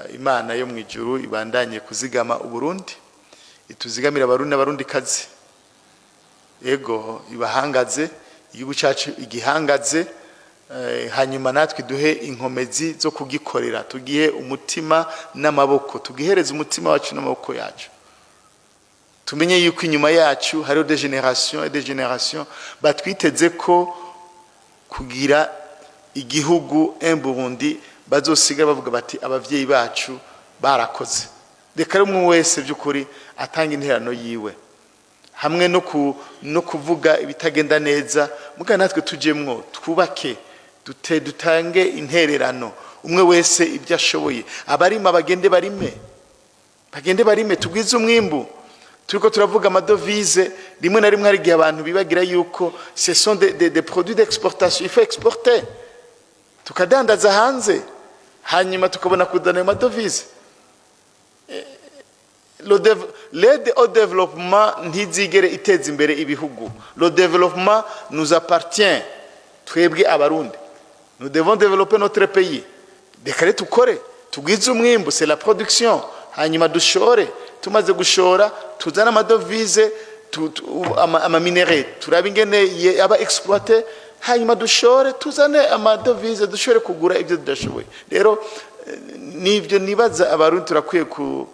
Imana yo mu ijuru ibandanye kuzigama Uburundi, ituzigamira Abarundi n'Abarundi kazi. Ego, ibahangaze, igihugu cyacu igihangaze, hanyuma natwe duhe inkomezi zo kugikorera, tugihe umutima n'amaboko, tugihereze umutima wacu n'amaboko yacu. Tumenye yuko inyuma yacu hariho des générations et des générations batwiteze ko kugira igihugu, un Burundi bazosiga bavuga bati: "Abavyeyi bacu barakoze." Reka rero umwe wese by'ukuri atanga interano yiwe hamwe no kuvuga ibitagenda neza, muga natwe tujemwo, twubake, dutange intererano, umwe wese ibyo ashoboye. Abarima bagende barime, bagende barime, tugwize umwimbu. Turiko turavuga ama devises, rimwe na rimwe hari igihe abantu bibagira yuko ce sont des produits d'exportation. Il faut exporter, tukadandaza hanze, hanyuma tukabona kuzana ayo ma devises. L'aide au développement ntizigere iteza imbere ibihugu. Le développement nous appartient, twebwe Abarundi. Nous devons développer notre pays. Reka rero tukore, tugwize umwimbu, c'est la production, hanyuma dushore. Tumaze gushora, tuzane ama devises, ama minerais turabe ingene aba exploité, hanyuma dushore, tuzane ama devises, dushobore kugura ibyo tudashoboye. Rero nibyo nibaza, Abarundi turakwiye ku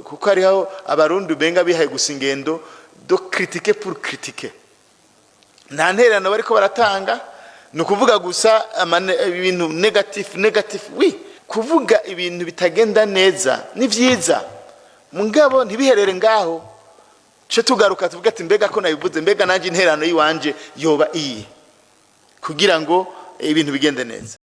kuko hariho Abarundi benga bihaye gusa ingendo de critiquer pour critiquer, nta ntererano bariko baratanga, ni ukuvuga gusa ibintu négatif, négatif. Oui, kuvuga ibintu bitagenda neza ni vyiza, mugabo ntibiherere ngaho. Ce tugaruka tuvuga ati: "Mbega ko nabivuze, mbega nanjye intererano y'iwanje yoba iyi kugira ngo ibintu bigende neza?"